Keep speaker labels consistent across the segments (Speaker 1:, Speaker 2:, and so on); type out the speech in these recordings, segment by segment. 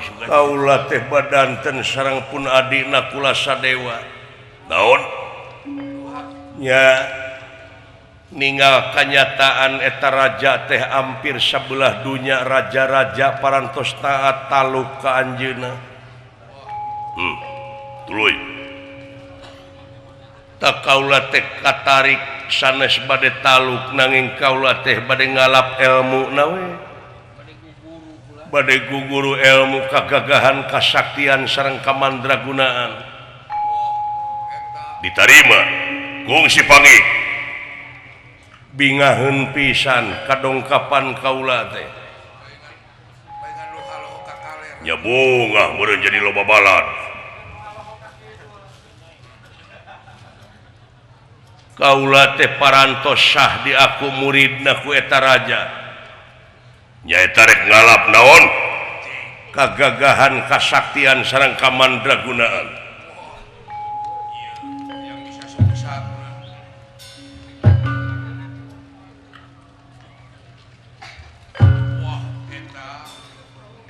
Speaker 1: sugan.
Speaker 2: Kaula teh badanten sareng pun adina kula sadewa.
Speaker 1: Naon?
Speaker 2: Nya ninggal kanyataan eta raja teh hampir sabelah dunya raja-raja parantos taat taluk ka anjeunna.
Speaker 1: Tuluy.
Speaker 2: Tak kaula teh katarik sanes bade taluk nanging kaula teh bade ngalap ilmu na we. Bade guguru ilmu kagagahan kasaktian sareng kamandragunaan.
Speaker 1: Ditarima kungsi pangi.
Speaker 2: Bingaheun pisan kadongkapan kaula teh.
Speaker 1: Nya bungah meureun jadi loba balad.
Speaker 2: Kaula teh parantos sah di aku muridna ku eta raja.
Speaker 1: Nyaeta rek ngalap naon?
Speaker 2: Kagagahan kasaktian sareng kamandragunaan.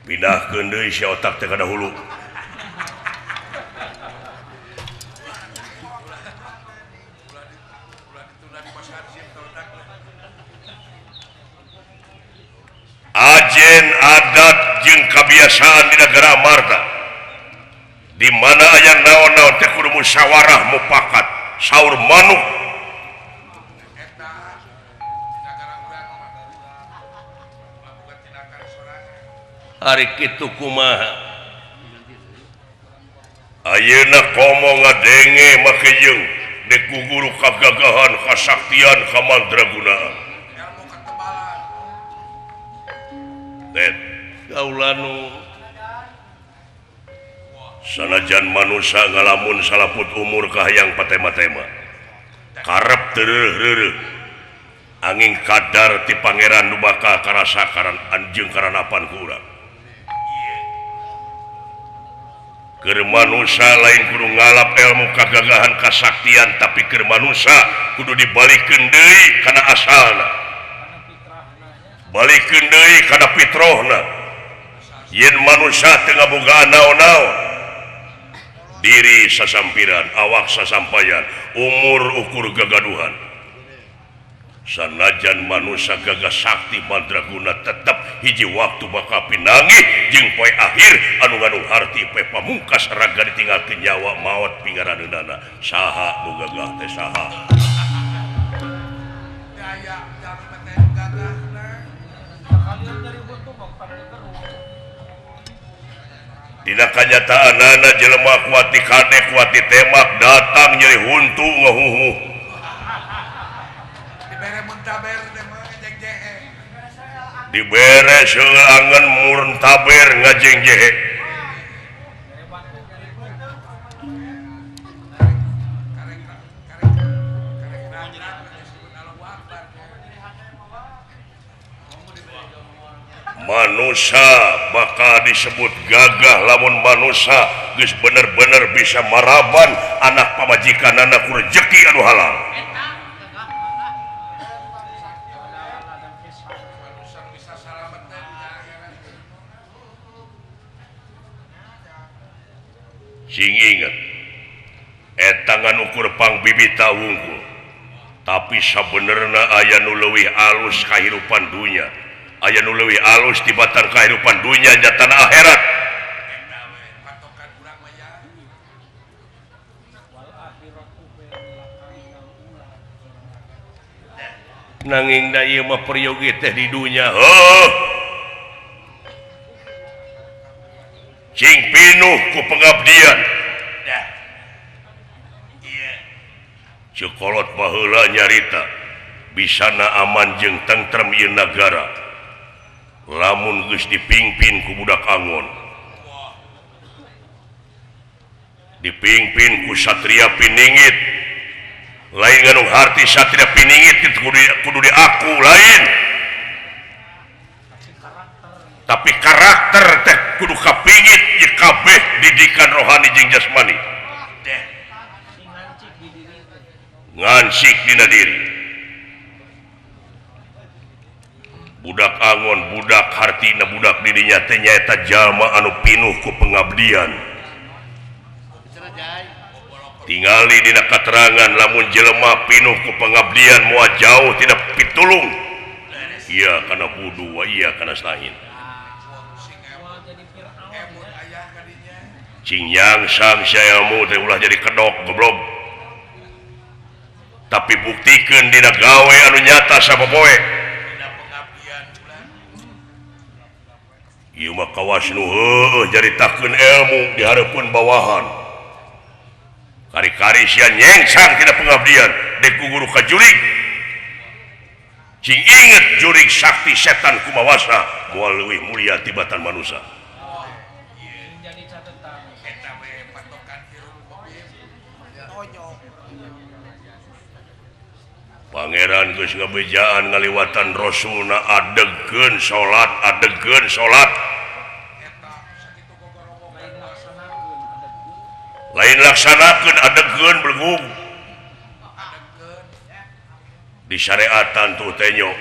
Speaker 1: Pindahkeun deui si otak teh ka dahulu. Ajen adat jeung kabiasaan di negara Amarta di mana aya naon-naon teh kudu musyawarah mufakat saur manuk.
Speaker 2: Ari kitu kumaha?
Speaker 1: Ayeuna komo ngadenge make jeung dek guguru kagagahan kasaktian kamandragunaan.
Speaker 2: Kaulanu
Speaker 1: sanajan manusia ngalamun salaput umur kahayang patema-tema karep tereuh-reureun angin kadar ti pangeran nu bakal karasa karan anjeung karanapan ku urang. Keur manusia lain kudu ngalap ilmu kagagahan kasaktian tapi keur manusia kudu dibalikeun deui kana asalna. Balikeun deui kana fitrahna. Yen manusia teu ngabogaan naon-naon diri sasampiran awak sasampayan umur ukur gagaduhan. Sanajan manusia gagah sakti mandraguna tetep hiji waktu bakal pinanggih jeung poe akhir anu ngandung harti poe pamungkas raga ditinggalkeun nyawa maot pingaraneunana. Saha nu gagah teh saha? Dina kanyataanana jelema kuat dikade kuat ditemak datang nyeri huntu ngahuhu. Dibere seangan murtaber ngajeng jehe. Manusia bakal disebut gagah lamun manusia geus bener-bener bisa maraban anak pamajikanana ku rejeki anu halal. Sing inget eta ngan ukur pangbibita wungkul tapi sabenerna aya nu leuwih alus kahirupan dunya, aya nu leuwih alus tibatan kahirupan dunya nyatana akhirat.
Speaker 2: Nanging da ieu mah peryogi teh di dunya.
Speaker 1: Heuh. Cing pinuh ku pengabdian. Cekolot baheula nyarita bisana aman jeung tentrem ieu nagara lamun geus dipingpin ku budak angon, dipingpin ku satria piningit. Lain ngandung harti satria piningit kudu diaku lain, tapi karakter teh kudu kapingit ye kabeh didikan rohani jeung jasmani ngansik dina diri. Budak angon budak hartina budak dirinya teh nyaeta jalma anu pinuh ku pengabdian. Tingali dina katerangan lamun jelema pinuh ku pengabdian moal jauh tina pitulung. Iya kana budu wa iya kana sahin. Cing nyangsang sia ilmu teh ulah jadi kedok goblok. Tapi buktikeun dina gawe anu nyata sapopoe. Ieu mah kawas nu heueuh jaritakeun ilmu di hareupeun bawahan. Kari-kari sia nyengsang tina pengabdian dek ku guru ka jurig. Cing inget jurig sakti setan kumawasa moal leuwih mulia tibatan manusa. Pangeran geus ngabejaan ngaliwatan rasulna adegkeun salat adegkeun salat. Lain laksanakeun adegkeun belgung. Di syariatan tuh tenyo.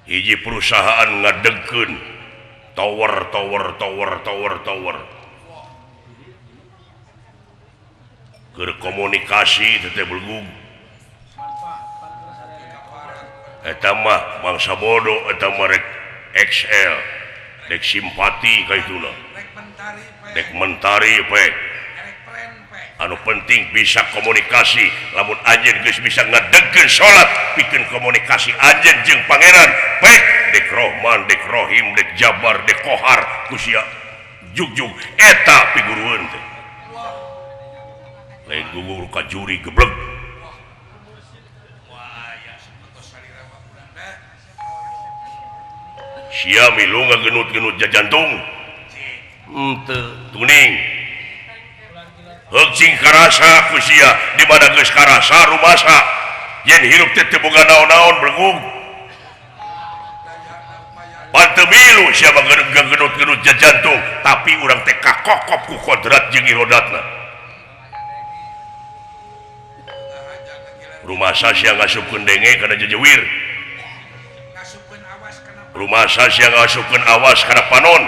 Speaker 1: Hiji perusahaan ngadegkeun tower tower tower tower tower. Keur komunikasi teh belgung. Eta mah bangsa bodoh eta mah rek XL rek simpati ka ituna rek mentari pe anu penting bisa komunikasi lamun anjeun geus bisa ngadegkeun salat pikeun komunikasi anjeun jeung pangeran pek dek Rohman dek Rohim dek Jabar dek Kohar ku sia jugjug eta pigurueun teh lain guru ka juri geblek. Sia milu ngagenut-genut jajantung henteu tuning heuk cing karasa ku sia di mana geus karasa rumasa yen hirup teh teu boga naon-naon bergung pan teu milu sia ngagenut-genut jajantung tapi urang teh kakokop ku kodrat jeung irodatna rumasa sia ngasupkeun denge kana jejewir rumasa sia ngasupkeun awas kana panon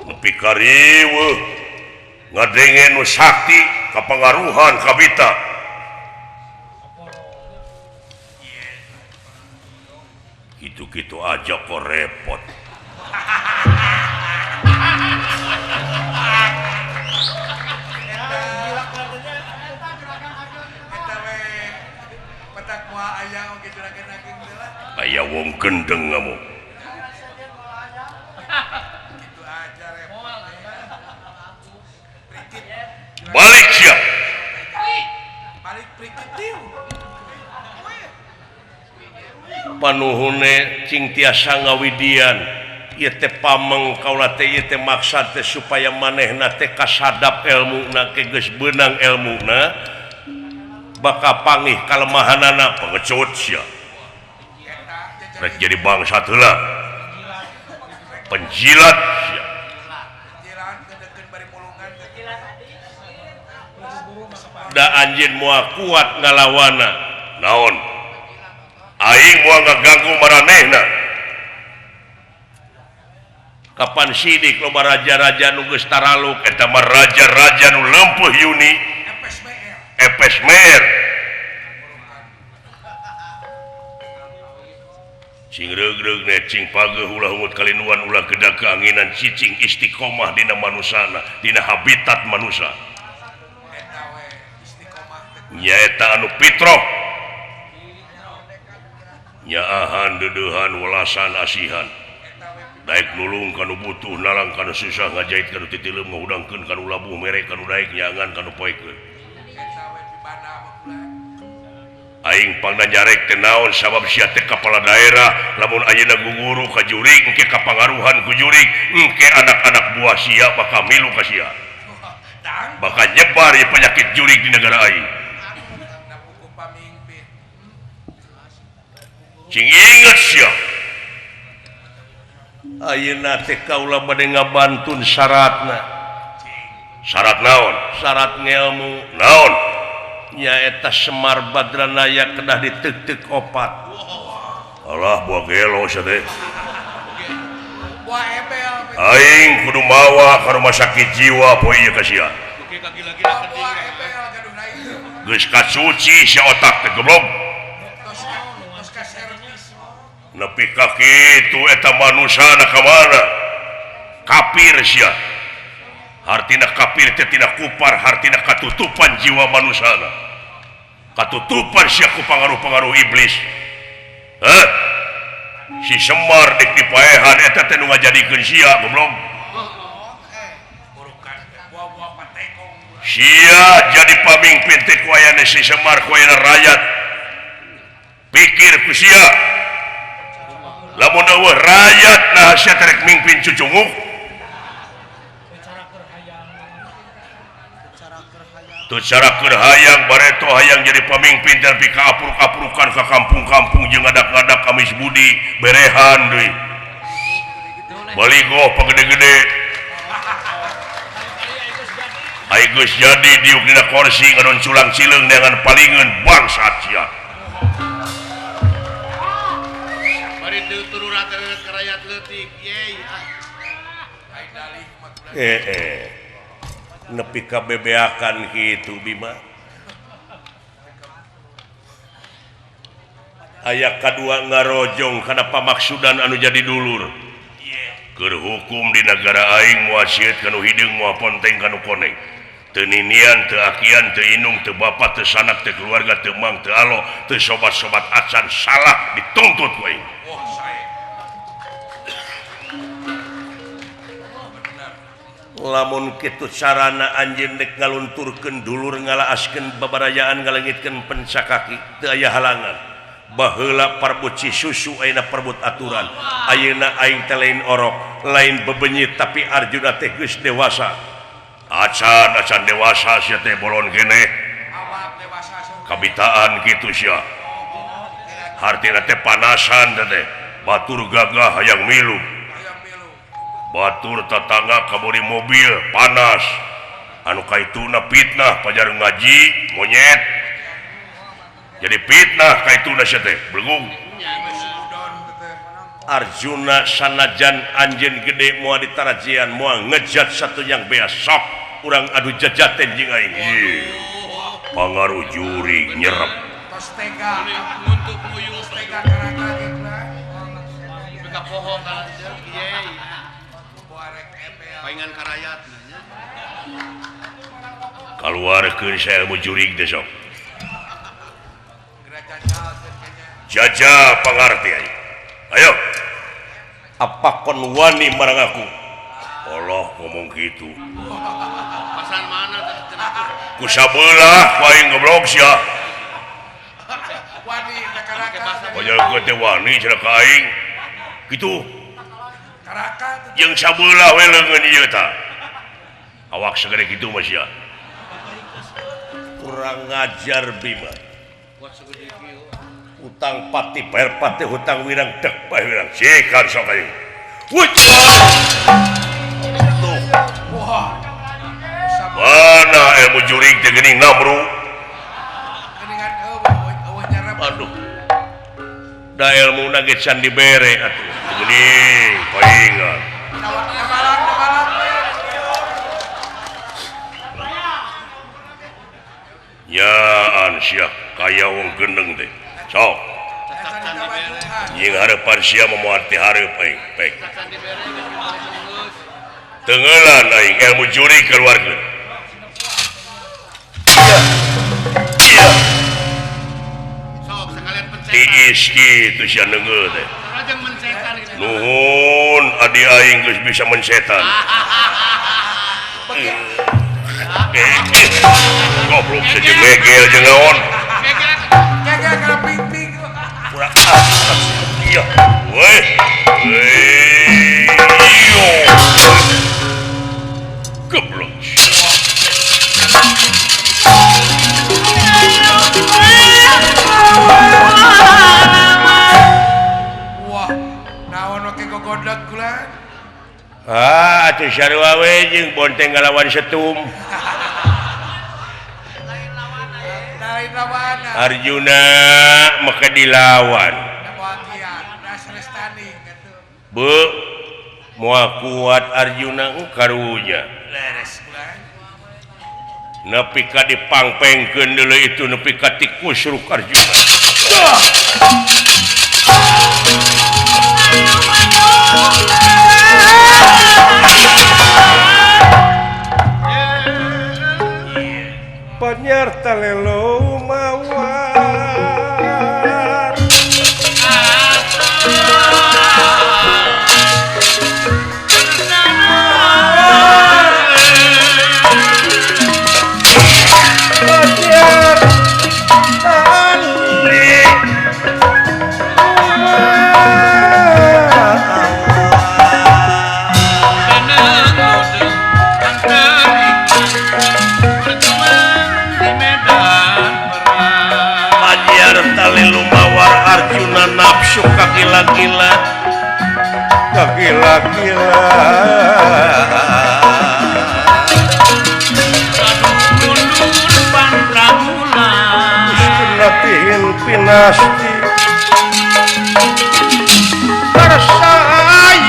Speaker 1: nepi ka riweuh ngadenge nu sakti kapangaruhan kabita kitu-kitu aja kok repot. Aya wong gendeng ngamuk. Balik sia. Panuhune cing tiasa ngawidian ieu teh pameng kaula teh ieu teh maksad teh supaya manehna teh kasadap elmuna ke geus beunang elmuna bakal pangih kalemahanana pengecut sia. Rek jadi bangsa heula penjilat sia. Da anjeun moal kuat ngalawana naon aing moal ngaganggu maranehna kapan sidik loba raja-raja nu geus taraluk eta mah raja-raja nu leumpeuh yuni Epes Meer cing reug-reug ne cing pageuh ulah hungut kalinuan ulah gedag keanginan cicing istiqomah dina manusana dina habitat manusa nyaeta anu fitroh nyaahan deudeuhan welasan asihan daek nulung kanu butuh nalang kanu susah ngajait kanu titileum ngahudangkeun kanu labuh mere kanu daek nyangan kanu poekeun aing pangna nyarek teh naon sabab sia teh kepala daerah lamun ayeuna guguru ka jurig engke kapangaruhan ku jurig engke anak-anak buah sia bakal milu ka sia bakal nyebar ieu penyakit jurig di negara aing. Cing inget sia ayeuna teh kaula bade ngabantun syaratna syarat naon syarat ngelmu naon
Speaker 2: Nyaeta Semar Badranaya kedah ditek-tek opat.
Speaker 1: Alah buah gelo sia teh. Aing kudu mawa ka rumah sakit jiwa poe ieu ka sia. Geus kasuci sia otak teh goblok. Nepi ka kitu eta manusana ka mana? Kafir sia. Hartina kafir teh tina kupar, hartina katutupan jiwa manusana. Katutupan sia ku pangaruh-pangaruh iblis. Hah? Si Semar dek dipaehan eta teh nu ngajadikeun sia goblok. Sia jadi pamimpin teh ku ayana si Semar ku ayana rakyat. Pikir ku sia. Lamun eueuh rakyat nah sia teh rek mimpin cucunguk. Tuh cara keur hayang bareto hayang jadi pamimpin dan pika apuruk-apurukan ka kampung-kampung jeung ngadak-ngadak Kamis Budi berehan deui. Baligo pagede-gede. Ai geus jadi diuk dina kursi ngadon culang cileung dengan palingeun bangsat sia.
Speaker 3: Bari teu tururat ka rakyat leutik yey.
Speaker 2: Nepi ka bebeakan kitu Bima. Aya kadua ngarojong kana pamaksudan anu jadi dulur. Keur hukum di nagara aing moal sieut kanu hideung moal ponteng kanu koneng. Teu ninian, teu akian, teu indung, teu bapa, teu sanak, teu keluarga, teu mang, teu alo, teu sobat-sobat acan salah dituntut ku aing. Lamun kitu carana anjeun dek ngalunturkeun dulur ngalaaskeun babarayaan ngalengitkeun pencakaki teu aya halangan. Baheula parbut si susu ayeuna parbut aturan. Ayeuna aing teh lain orok, lain bebenyit tapi Arjuna teh geus dewasa. Acan acan dewasa sia teh bolon keneh. Kabitaan kitu sia. Hartina teh panasan teh. Batur gagah hayang milu. Batur tetangga kaburi mobil panas. Anu kaituna fitnah pajar ngaji monyet. Jadi fitnah kaituna sia teh belgung. Arjuna sanajan anjeun gede moal ditarajian moal ngejat satu yang bea sok urang adu jajaten jeung aing. Pangaruh jurig nyerep. Kaluarkeun saelmu jurig teh sok. Jaja pangarti aing. Ayo. Apa kon wani marang aku? Allah ngomong gitu. Ku sabelah ku aing goblok sia. Wajah teh wani cenah ka aing. Kitu. Jeung sabelah we leungeun ieu tah. Awak segede kitu mah sia. Kurang ngajar Bima. Utang pati bayar pati hutang wirang dek bayar wirang sikan sok aing. Tuh. Mana ilmu jurig teh geuning namru. Aduh. Da ilmuna ge can dibere atuh. Geuning paingan. Yaan sia kaya wong gendeng teh. Sok. Jeung harapan sia moal ti hareup aing pek. Tenggelan aing ilmu juri keluarkeun.
Speaker 3: Sok sekalian pencetan.
Speaker 1: Tiis kitu sia neungeul teh. Nuhun adi aing geus bisa mensetan. Goblok saja megel jeung naon.
Speaker 4: Gegel kana ping-ping.
Speaker 1: Kurang iya. Weh. Goblok.
Speaker 4: Wah, naon make gogodlog kula?
Speaker 2: Ah, atuh sarua we jeung bonteng ngalawan setum. Arjuna maka dilawan. Bu moal kuat Arjuna karunya. Nepi ka dipangpengkeun deuleu itu nepi ka tikusruk Arjuna. Panyarta lelo mawar Arjuna nafsu kagila-gila kagila-gila
Speaker 5: mundur pantramula
Speaker 2: latihin pinasti tersayang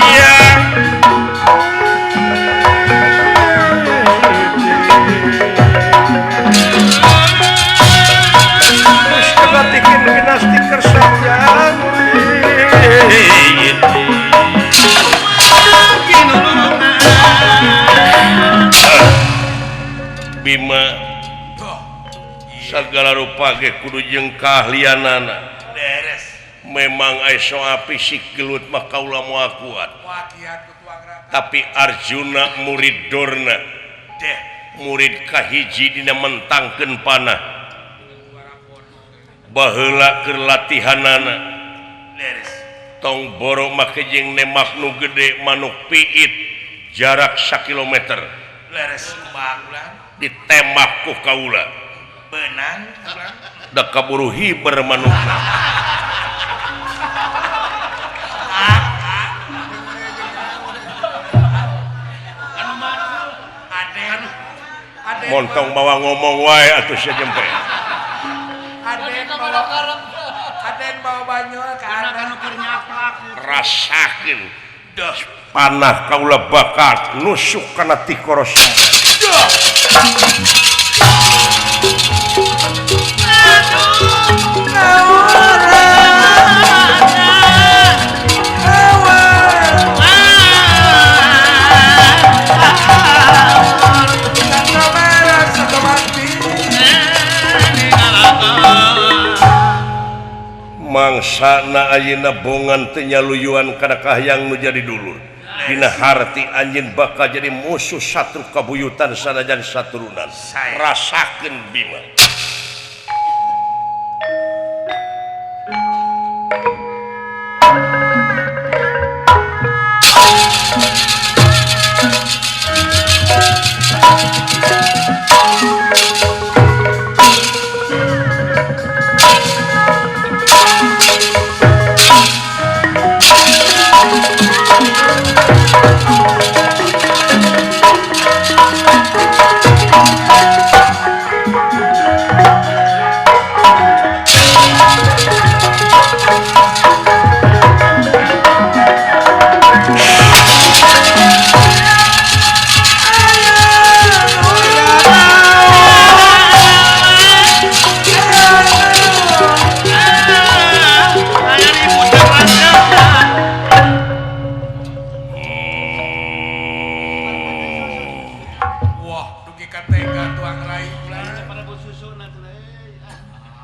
Speaker 2: Bima segala rupa ge kudu jeung kaahlianana. Memang aya soal fisik gelut mah kaula moal kuat. Tapi Arjuna murid Dorna, murid kahiji dina mentangkeun panah. Baheula keur latihanana. Tong boro make jeung nembak nu gede manuk piit jarak sakilometer. Ditembak ku kaula
Speaker 4: benang
Speaker 2: da kaburu hiber manukna. Montong bawa ngomong wae atuh sia jempe.
Speaker 4: Aden bawa banyol ka anu keur nyaplak.
Speaker 2: Rasakeun panah kaula bakal nusuk kana tikorosa. Mangsana ayeuna bongan teu nyaluyuan kana kahayang nu jadi dulur. Dina harti anjeun bakal jadi musuh satru kabuyutan sanajan saturunan. Rasakeun Bima.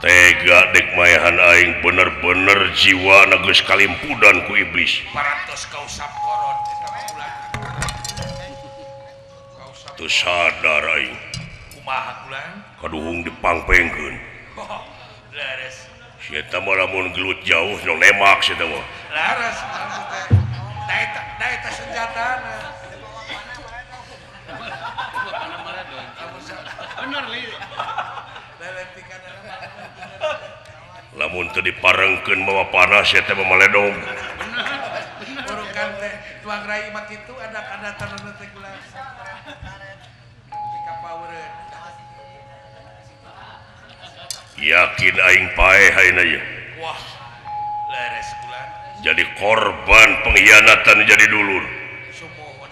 Speaker 2: Tega dek mayahan aing bener-bener jiwa geus kalimpudan ku iblis.
Speaker 4: Parantos kausap korot eta mah ulah.
Speaker 2: Teu sadar aing.
Speaker 4: Kumaha ulah?
Speaker 2: Kaduhung dipangpengkeun.
Speaker 4: Oh, leres.
Speaker 2: Si eta mah lamun gelut jauh nu nembak si eta mah.
Speaker 4: Leres maksud teh. Da eta senjatana.
Speaker 3: Bener li.
Speaker 2: Lamun teu diparengkeun mawa panas eta mah maledog.
Speaker 4: Urukan teh tuang rai mah kitu adat-adatan teh kula. Teu kapaureun.
Speaker 1: Yakin aing paeh ayeuna ieu.
Speaker 4: Wah. Leres kula.
Speaker 1: Jadi korban pengkhianatan jadi dulur.
Speaker 4: Sumuhun.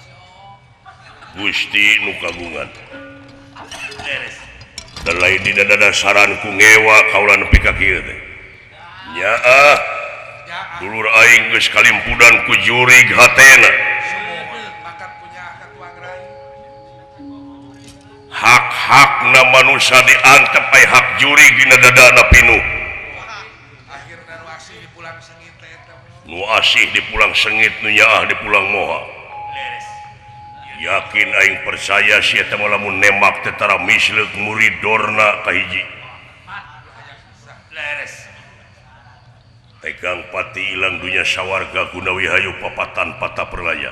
Speaker 1: Gusti nu kagungan.
Speaker 4: Leres.
Speaker 1: Dan lain dina dadasaran ku ngewa kaula nepi ka kieu teh. Nyaah. Dulur aing geus kalimpudan ku jurig hatena. Hak-hakna manusia diantep ai hak jurig dina dadana pinuh.
Speaker 4: Akhirna nu asih dipulang sengit teh eta.
Speaker 1: Nu asih dipulang sengit, nu nyaah dipulang moha. Yakin aing percaya si eta mah lamun nembak teh tara misleuk murid Dorna kahiji.
Speaker 4: Leres.
Speaker 1: Tegang pati ilang dunya sawarga gunawi hayu papatan pata perlaya.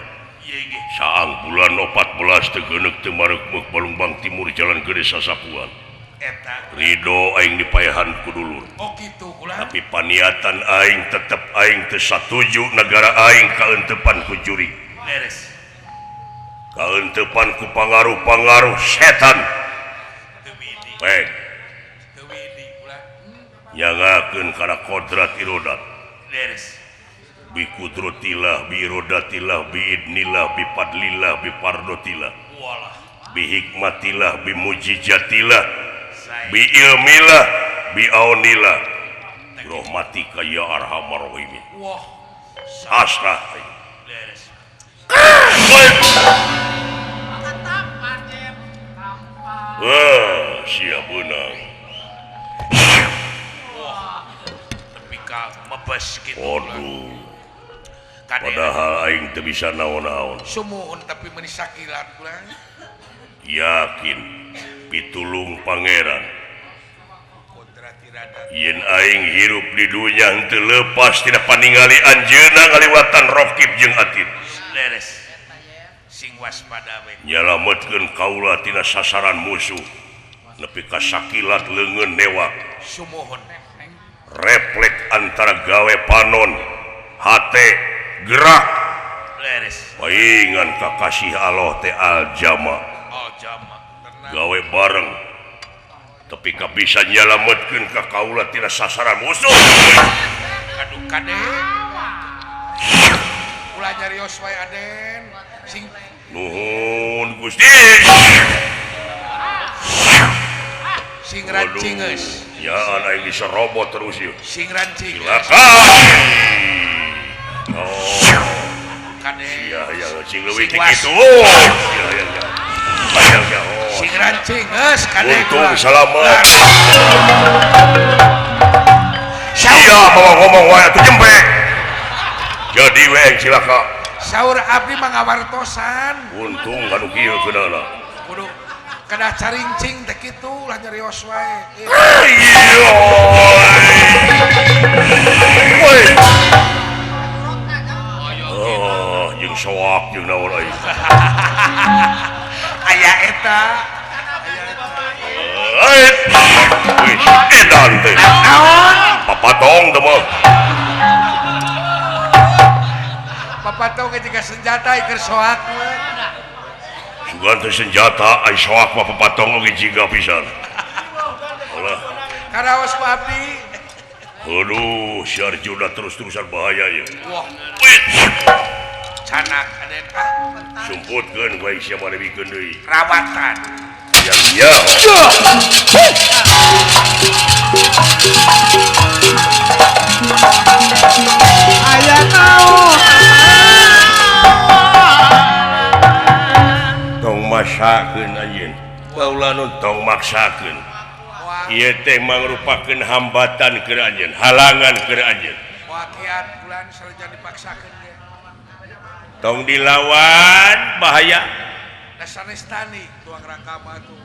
Speaker 1: Saang bulan 14 teu geuneuk teu mareukmeuk Balungbang Timur Jalan Gede Sasapuan. Ridho aing dipayahan ku dulur.
Speaker 4: Oh kitu kula.
Speaker 1: Tapi paniatan aing tetep aing teu satuju negara aing kaentepan ku juri.
Speaker 4: Leres.
Speaker 1: Kaentepan ku pangaruh-pangaruh setan. Baik. Nyangakeun kana kodrat irodat.
Speaker 4: Leres.
Speaker 1: Bi kudratillah, bi irodatillah, bi idnillah, bi fadlillah, bi pardotillah.
Speaker 4: Walah.
Speaker 1: Bi hikmatillah, bi mujizatillah, bi ilmillah, bi aunillah. Rahmatika ya arhamar rahimin.
Speaker 4: Wah.
Speaker 1: Asrah.
Speaker 4: Leres.
Speaker 1: Wah, sia beunang.
Speaker 4: Wah. Tepi ka mebes kitu.
Speaker 1: Waduh. Padahal aing teu bisa naon-naon.
Speaker 4: Sumuhun tapi meuni sakilat kula.
Speaker 1: Yakin pitulung pangeran. Yen aing hirup di dunya henteu lepas tina paningali anjeunna ngaliwatan rokib jeung atid.
Speaker 4: Leres. Sing waspada we.
Speaker 1: Nyalametkeun kaula tina sasaran musuh. Nepi ka sakilat leungeun newak.
Speaker 4: Sumuhun.
Speaker 1: Refleks antara gawe panon, hate gerak.
Speaker 4: Leres.
Speaker 1: Paingan kakasih Allah teh aljama.
Speaker 4: Aljama.
Speaker 1: Gawe bareng. Tapi ka bisa nyalametkeun ka kaula tina sasaran musuh.
Speaker 4: Aduh kade. Ulah nyarios wae Aden. Sing
Speaker 1: nuhun Gusti.
Speaker 4: Sing rancingeus.
Speaker 1: Ya aing diserobot terus ieu.
Speaker 4: Sing rancing.
Speaker 1: Silakan. Oh.
Speaker 4: Kade.
Speaker 1: Ya ya sing leuwih ti kitu. Ya ya ya. Ayang ya.
Speaker 4: Sing rancingeus kade.
Speaker 1: Untung selamat. Sia bawa ngomong wae atuh jempe. Jadi we cilaka.
Speaker 4: Saur abdi mah ngawartosan.
Speaker 1: Untung kanu kieu keunana.
Speaker 4: Kudu kedah carincing teh kitu lah nyarios wae.
Speaker 1: Woi. Oh, jeung soak jeung naon euy.
Speaker 4: Aya eta.
Speaker 1: Wih, edan teh.
Speaker 4: Naon?
Speaker 1: Papatong teh mah.
Speaker 4: Papatong ge jiga senjata keur soak we.
Speaker 1: Sugan teh senjata ai soak mah papatong oge jiga pisan. Alah.
Speaker 4: Karaos ku abdi.
Speaker 1: Aduh, si Arjuna terus-terusan bahaya ya.
Speaker 4: Wah. Canak aden ah.
Speaker 1: Sumputkeun ku aing sia mah dibikeun deui.
Speaker 4: Rawatan.
Speaker 1: Ya ya.
Speaker 5: Aya naon?
Speaker 1: Tong maksakeun anjeun. Baula nun tong maksakeun. Ieu teh mangrupakeun hambatan keur anjeun, halangan keur anjeun.
Speaker 4: Wakiat bulan sareng dipaksakeun ge.
Speaker 1: Tong dilawan bahaya.
Speaker 4: Da sanes tani tuang rangka mah atuh.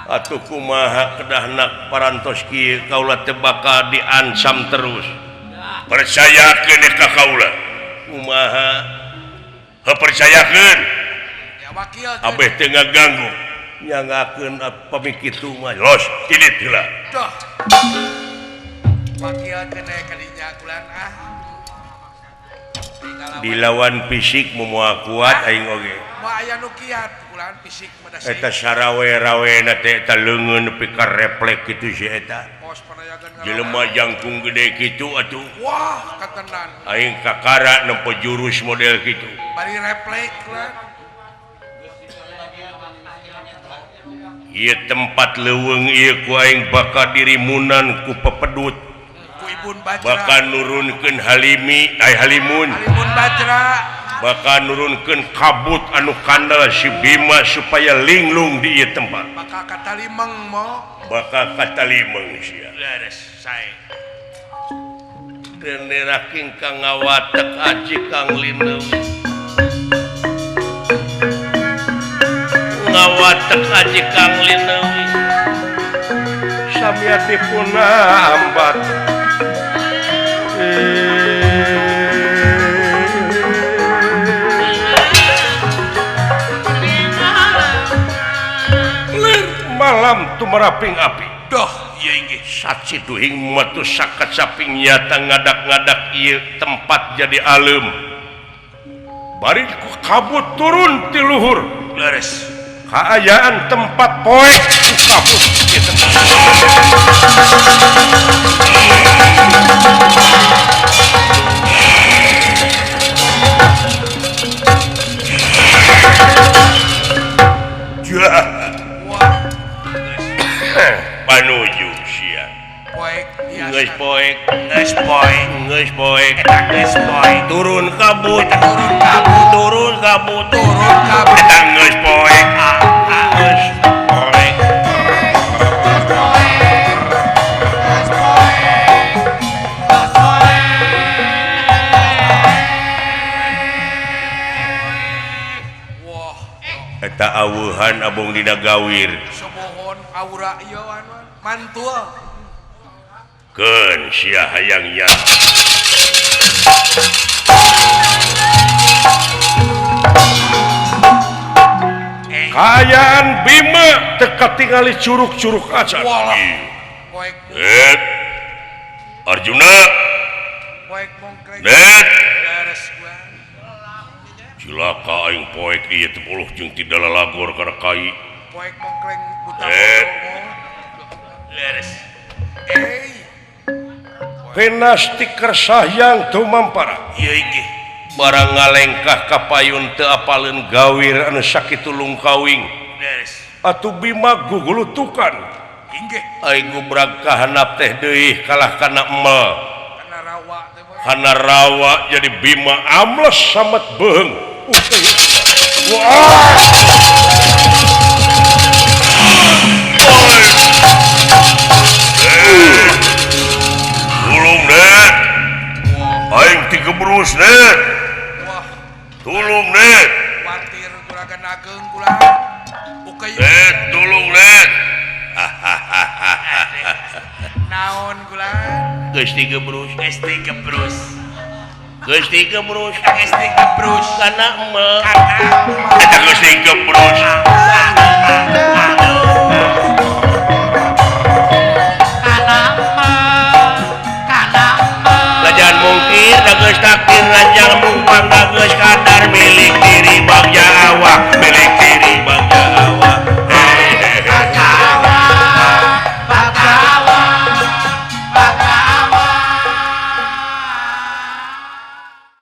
Speaker 1: Atuh kumaha kedahna parantos kieu kaula teh bakal diancam terus. Percayakeun ka kaula. Kumaha? Heuh percayakeun.
Speaker 4: Ya wakil.
Speaker 1: Abeh teu ngaganggu. Nyangakeun pami kitu mah. Los, indit heula.
Speaker 4: Duh. Wakil kene ka dinya kulan ah.
Speaker 2: Dilawan fisik moal kuat aing oge.
Speaker 4: Moal aya nu kiat kulahan fisik mah da.
Speaker 2: Eta sarawe-rawena teh eta leungeun nepi ka reflek kitu si eta. Jelema jangkung gede kitu atuh.
Speaker 4: Wah, katenan.
Speaker 2: Aing kakara nempo jurus model kitu.
Speaker 4: Bari reflek lah.
Speaker 2: Ieu tempat leuweung ieu ku aing bakal dirimunan ku pepedut.
Speaker 4: Ku Ibun Bajra.
Speaker 2: Bakal nurunkeun Halimi, ay Halimun.
Speaker 4: Halimun Bajra.
Speaker 2: Bakal nurunkeun kabut anu kandel si Bima supaya linglung di ieu tempat.
Speaker 4: Bakal katalimeng mo.
Speaker 2: Bakal katalimeng sia.
Speaker 3: Leres sae.
Speaker 2: Dene raking kang ngawatek aji kang lineuwi. Ngawatek aji kang lineuwi. Samya dipun ambat. Lir malam tumeraping api.
Speaker 4: Doh, ieu inggih.
Speaker 2: Saciduhing matu sakacaping nyata ngadak-ngadak ieu tempat jadi alem. Bari kabut turun ti luhur.
Speaker 4: Leres.
Speaker 2: Kaayaan tempat poek kabut ieu tempat. Panuju sia.
Speaker 4: Poek
Speaker 2: Geus poek,
Speaker 4: geus poek,
Speaker 2: geus poek,
Speaker 4: eta geus poek.
Speaker 2: Turun kabut,
Speaker 4: turun kabut,
Speaker 2: turun kabut,
Speaker 4: turun kabut.
Speaker 2: Eta geus poek, geus poek.
Speaker 5: Geus poek, geus poek, geus poek.
Speaker 4: Wah,
Speaker 2: eta aweuhan abong dina gawir.
Speaker 4: Somohon aura ieu anu mantul.
Speaker 2: Keun sia hayang nya. Kaayaan Bima teu katingali curug-curug acan.
Speaker 4: Walah. Poek.
Speaker 1: Et. Arjuna.
Speaker 4: Poek mongkreng.
Speaker 1: Net.
Speaker 4: Beres gua.
Speaker 1: Cilaka aing poek ieu teh buluh jeung tidak lalagor kana kai.
Speaker 4: Poek mongkreng buta
Speaker 1: bodoh.
Speaker 3: Leres.
Speaker 4: Eh.
Speaker 2: Pinasti kersahyang tumampara.
Speaker 3: Ieu inggih.
Speaker 2: Barang ngalengkah ka payun teu apaleun gawir anu sakitu lungkawing.
Speaker 3: Leres.
Speaker 2: Atuh Bima gugulutukan.
Speaker 4: Inggih.
Speaker 2: Ai gubrag ka handap teh deui kalah kana emel.
Speaker 4: Kana rawa teh.
Speaker 2: Kana rawa jadi Bima amles samet beuheung. Wah.
Speaker 1: Tulung Net. Aing tigebrus Net.
Speaker 4: Wah,
Speaker 1: tulung Net.
Speaker 4: Kuatir kuragan ageng kula. Ukeun.
Speaker 1: Net, tulung Net.
Speaker 4: Naon kula?
Speaker 2: Geus tigebrus,
Speaker 3: geus tigebrus.
Speaker 2: Geus tigebrus,
Speaker 4: geus tigebrus.
Speaker 2: Kana emel.
Speaker 4: Kana
Speaker 1: eta geus tigebrus.